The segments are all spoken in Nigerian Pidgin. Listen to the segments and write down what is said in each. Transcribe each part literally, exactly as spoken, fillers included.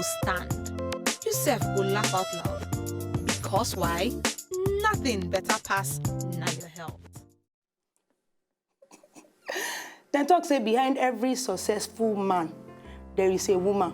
stand. You sef go laugh out loud. Because why? Nothing better pass na your health. Dem talk say behind every successful man, there is a woman.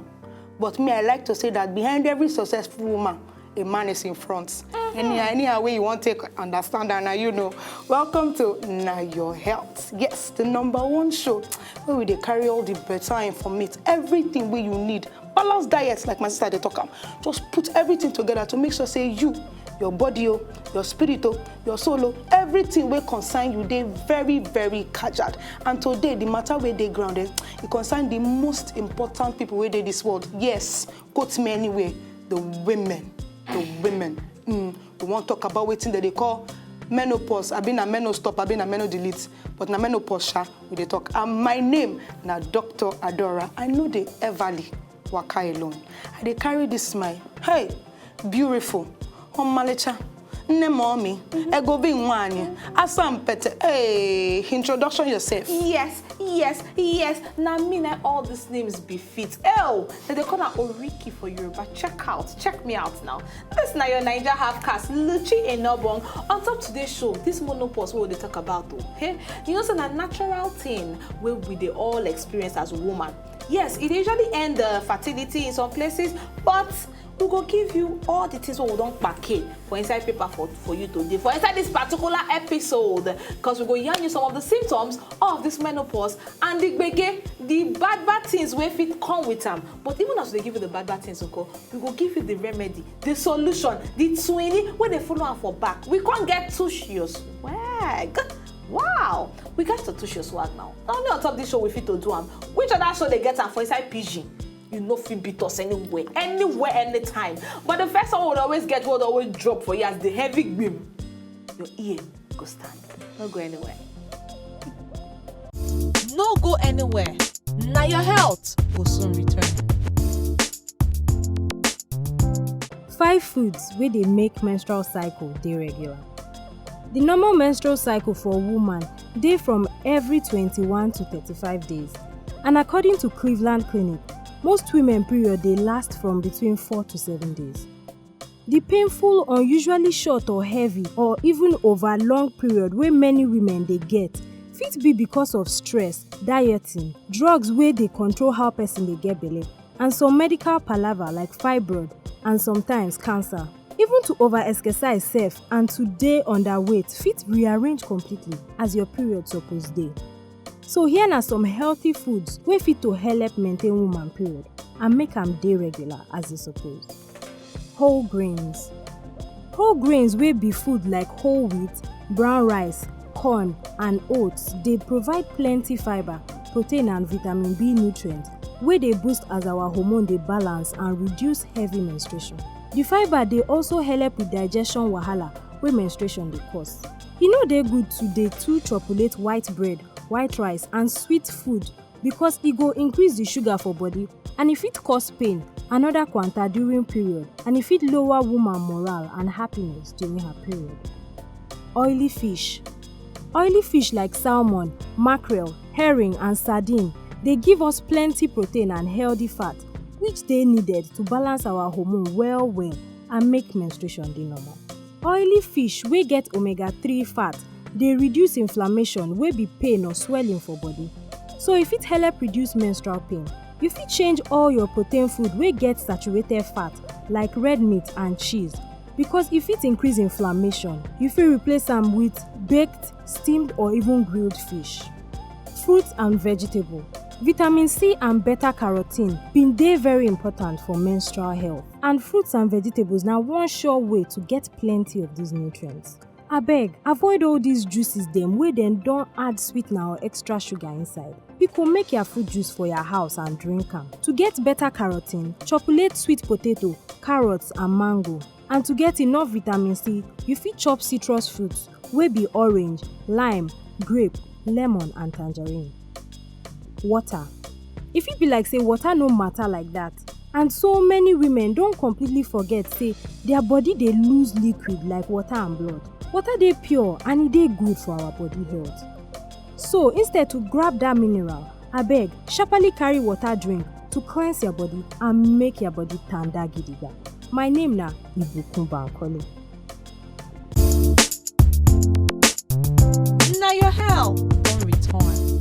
But me, I like to say that behind every successful woman, a man is in front. Anyhow, anyhow wey you wan take understand am, na you know. Welcome to Na Your Health. Yes, the number one show where we dey carry all the better informate, everything wey you need. Balanced diet, like my sister dey talk am. Just put everything together to make sure say you, your body o, your spirit o, your soul o, everything wey concern you dey very, very kajad. And today, the matter wey dey ground, eh, e concern the most important people wey dey this world. Yes, quote me anywhere, the women, the women. Mm, we wan talk about wetin dem dey call menopause, abi na menostop, abi na menodelete, but na menopause sha we dey talk. And my name na Doctor Adora. I no dey everly waka alone. I dey carry this smile. Hey, beautiful, omalicha, nne mommy, egobi nwanyi, asampete. Hey, introduction yourself. Yes, yes, yes. Na me na all these names befit. Oh, dem dey call am Oriki for Yoruba. Check out, check me out now. This na your Naija half caste, Luchi Enobong. On top today's show, this menopause wey we dey talk about o, hey, you know say na natural thing wey we dey all experience as woman. Yes, e dey usually end uh, fertility in some places, but we go give you all the things wey we don kpake for inside paper for, for you today, for inside this particular episode, because we go yarn you some of the symptoms of this menopause and the gbege, the bad bad things wey fit come with am. But even as we dey give you the bad bad things, nko, we go give you the remedy, the solution, the twinny wey dey follow am for back. We come get touch your swag. Wow, we got to touch your swag now. Na only on top this show we fit to do am. Which other show dey get am for inside pidgin? You no fit beat us anywhere, anywhere, anytime. But the first one we always get, we always drop for you as the heavy gbim. Your ear go stand. No go anywhere. No go anywhere. Na your health go soon return. Five foods wey dey make menstrual cycle dey regular. The normal menstrual cycle for woman dey from every twenty-one to thirty-five days, and according to Cleveland Clinic, most women period dey last from between four to seven days. The painful, unusually short or heavy, or even over long period wey many women dey get fit be because of stress, dieting, drugs wey dey control how person dey get belle, and some medical palava like fibroid and sometimes cancer. Even to over exercise sef and to dey underweight fit rearrange completely as your period suppose dey. So here na some healthy foods wey fit to helep maintain woman period and make am dey regular as e suppose. Whole grains. Whole grains wey be food like whole wheat, brown rice, corn and oats dey provide plenty fibre, protein and vitamin B nutrients wey dey boost as our hormone dey balance and reduce heavy menstruation. The fibre dey also helep with digestion wahala wey menstruation dey cause. E no dey good to dey too chopulate white bread, white rice and sweet food because e go increase the sugar for body and e fit cause pain, another kwanta during period, and e fit lower woman morale and happiness during her period. Oily fish. Oily fish like salmon, mackerel, herring and sardine dey give us plenty protein and healthy fat which dey needed to balance our hormone well well and make menstruation dey normal. Oily fish wey get omega three fat dey reduce inflammation wey be pain or swelling for body, so e fit help reduce menstrual pain. You fit change all your protein food wey get saturated fat like red meat and cheese because e fit increase inflammation. You fit replace am with baked, steamed or even grilled fish. Fruits and vegetable. Vitamin C and beta carotene bin dey very important for menstrual health, and fruits and vegetables na one sure way to get plenty of these nutrients. Abeg, avoid all these juices dem wey dem don add sweetener or extra sugar inside. Biko make your fruit juice for your house and drink am. To get better carotene, chocolate sweet potato, carrots and mango. And to get enough vitamin C, you fit chop citrus fruits wey be orange, lime, grape, lemon and tangerine. Water. E fit be like say water no matter like that, and so many women don completely forget say their body dey lose liquid like water and blood. Water dey pure and e dey good for our body health. So instead to grab that mineral, abeg sharply carry water drink to cleanse your body and make your body tanda gidiga. My name na Ibukun Bankole. Now your health don return.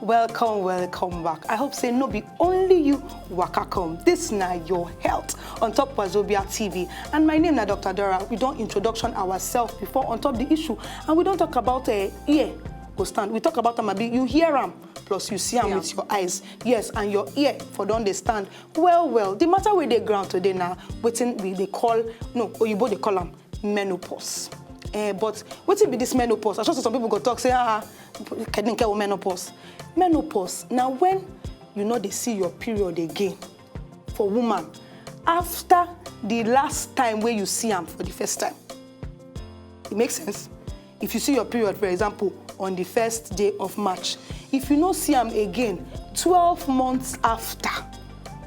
Welcome, welcome back. I hope say no be only you waka come. This na your health on top Wazobia T V. And my name na Doctor Dora. We don introduction ourselves before on top the issue. And we don talk about uh, ear go stand. We talk about am abi you hear am plus you see am with your eyes. Yes, and your ear for don dey stand. Well, well, the matter wey dey ground today na wetin we dey call, no, oyibo dey call am menopause. Eh, but wetin be this menopause? I sure say some people go talk say, ah, kedinke o menopause. Menopause na when you no dey see your period again for woman after the last time wey you see am for the first time. It makes sense. If you see your period, for example, on the first day of March, if you no see am again twelve months after,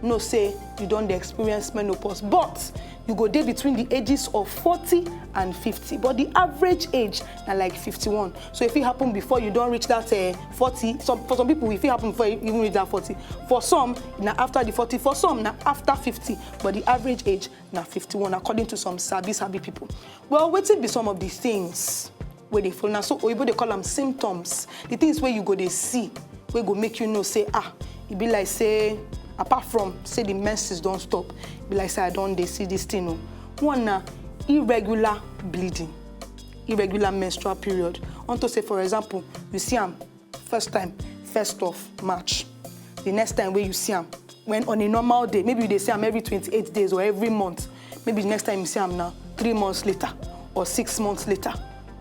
know say you don dey experience menopause. But you go dey between the ages of forty and fifty, but the average age na like fifty-one. So if it happen before you don reach that uh, forty, some, for some people if it happen before you even reach that forty, for some na after the forty, for some na after fifty, but the average age na fifty-one, according to some sabi sabi people. Well, wetin be some of these things wey dey follow? Na so oyibo dey call am symptoms, the things wey you go dey see wey go make you know say, ah, e be like say, apart from say the menses don stop, e be like say I don dey see this thing o. One na irregular bleeding, irregular menstrual period. Unto say, for example, you see am first time first of March, the next time wey you see am, when on a normal day, maybe you dey see am every twenty-eight days or every month, maybe the next time you see am na three months later or six months later,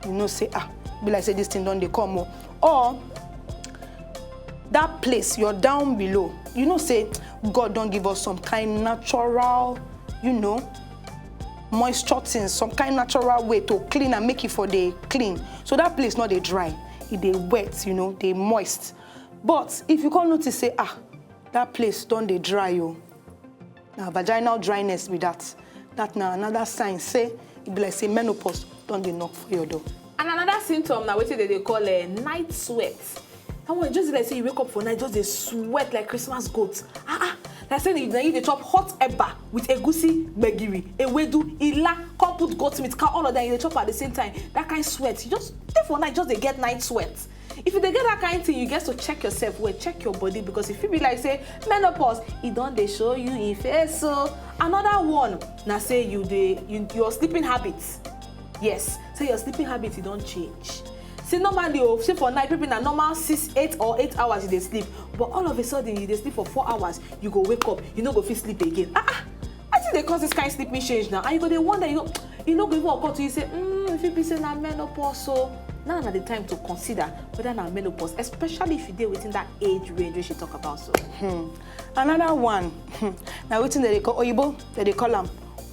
you know say, ah, be like say this thing don dey come o. Or that place, your down below, you know say God don give us some kind natural, you know, moisture things, some kind natural way to clean and make it for dey clean. So that place no dey dry, e dey wet, you know, dey moist. But if you come notice say, ah, that place don dey dry o, na vaginal dryness be that. That na another sign say e be like say menopause don dey knock for your door. And another symptom na wetin dem dey call uh, night sweat. That one just like say you wake up for night, just dey sweat like Christmas goat. Ah ah, like say na you dey chop hot eba with egusi, gbegiri, ewedu, ila, come put goat meat, cow, all of that, you dey chop at the same time. That kind sweat, you just dey for night, just dey get night sweat. If you dey get that kind thing, you get to check yourself well, check your body, because if you be like say menopause, e don dey show you e face. So another one na say you dey you, your sleeping habits. Yes, say your sleeping habit e don change. Say normally o, say for night, maybe na normal six, eight or eight hours you dey sleep, but all of a sudden you dey sleep for four hours, you go wake up, you no go fit sleep again. Ah ah, wetin dey cause this kind sleeping change now? And you go dey wonder, you know, e no go even occur to you say, mm, if you be say na menopause, so now na the time to consider whether na menopause, especially if you dey within that age range wey she talk about so. Hmm. Another one, hmm, na wetin dem dey call oyibo, dem dey call am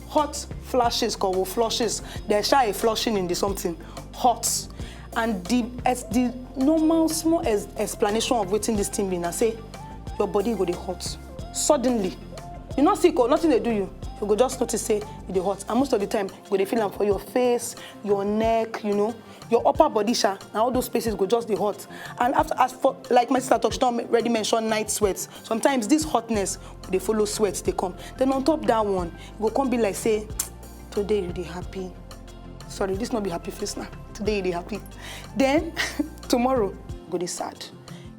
hot flashes, kowo flushes. There's sha a flushing in the something hot, and the as the normal small ex explanation of wetin this thing be na say your body go dey hot suddenly. You no sick o, nothing dey do you. You go just notice say you dey hot, and most of the time you go dey feel am for your face, your neck, you know, your upper body sha, na all those places go just dey hot. And after, as for like my sister talk, she don already mention night sweat. Sometimes this hotness go dey follow sweat dey come. Then on top that one, e go come be like say today you dey happy. Sorry, this no be happy face now. Today you dey happy. Then tomorrow you go dey sad.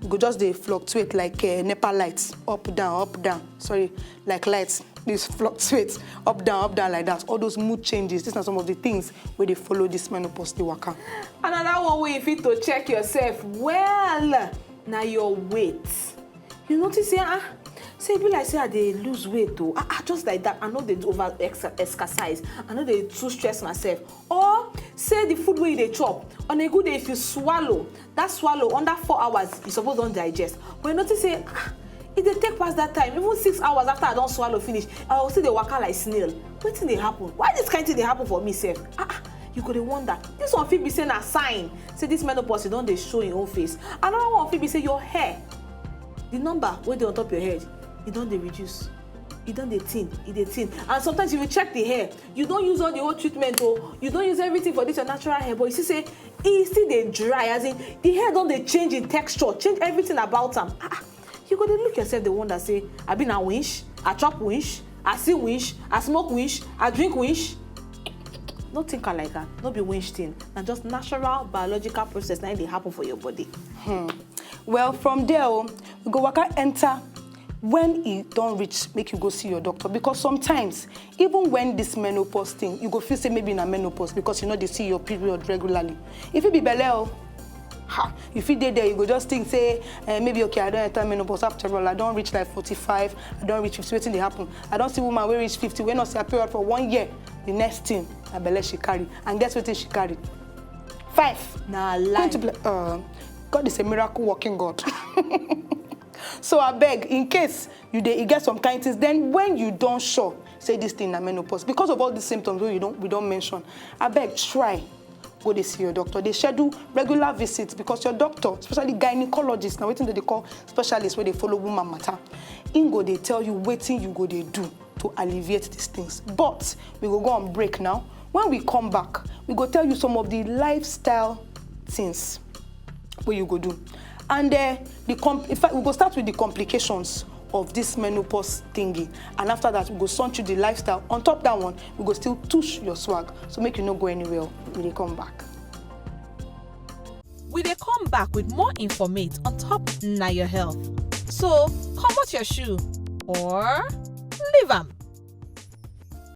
You go just dey fluctuate like uh, nepa light, up down, up down. Sorry, like light, dey fluctuate up down, up down like that. All those mood changes, these are some of the things wey dey follow this menopause dey waka. Another one wey you fit to check yourself well na your weight. You notice say ah, say e be like say I dey lose weight o. Ah ah, just like that, I no dey over exercise, I no dey too stress myself. Or say the food wey you dey chop, on a good day if you swallow, that swallow under four hours you suppose don digest, but you notice say ah, e dey take pass that time. Even six hours after I don swallow finish, I go still dey waka like snail. Wetin dey happen? Why this kind thing dey happen for me sef? Ah ah, you go dey wonder. This one fit be say na sign say this menopause e don dey show im own face. Another one fit be say your hair, the number wey dey on top your head, e don dey reduce. E don dey thin, e dey thin. And sometimes if you check the hair, you don use all the whole treatment o, you don use everything for this your natural hair, but you see say e still dey dry, as in the hair don dey change in texture, change everything about am. Ah, ah. You go dey look yourself, dey wonder say, abi na winch? I chop winch? I see winch? I smoke winch? I drink winch? No think am like that. No be winch thing. Na just natural biological process na im dey happen for your body. Well, from there o, we go waka enter when e don reach make you go see your doctor, because sometimes, even when this menopause thing, you go feel say maybe na menopause because you no dey see your period regularly. E fit be belle o. Ha, you fit dey there, you go just think say, eh, maybe, okay, I don enter menopause. After all, I don reach like forty-five, I don reach fifty. Wetin dey happen? I don see woman wey reach fifty wey no see her period for one year. The next thing, na belle she carry. And guess wetin she carry? Five. Na lie. Going to play. Uh, God is a miracle working God. So abeg, in case you dey, you get some kind things, then when you don sure say this thing na menopause, because of all these symptoms wey you don, we don mention, abeg try go dey see your doctor. Dey schedule regular visits, because your doctor, especially gynecologist, na wetin dem dey call specialist wey dey follow woman matter, im go dey tell you wetin you go dey do to alleviate these things. But we go go on break now. When we come back, we go tell you some of the lifestyle things wey you go do. And uh, the com- in fact, we go start with the complications of this menopause thingy. And after that, we go send you the lifestyle. On top that one, we go still touch your swag. So make you no go anywhere. We dey come back. We dey come back with more informate on top Na Your Health. So, comot your shoe or leave am.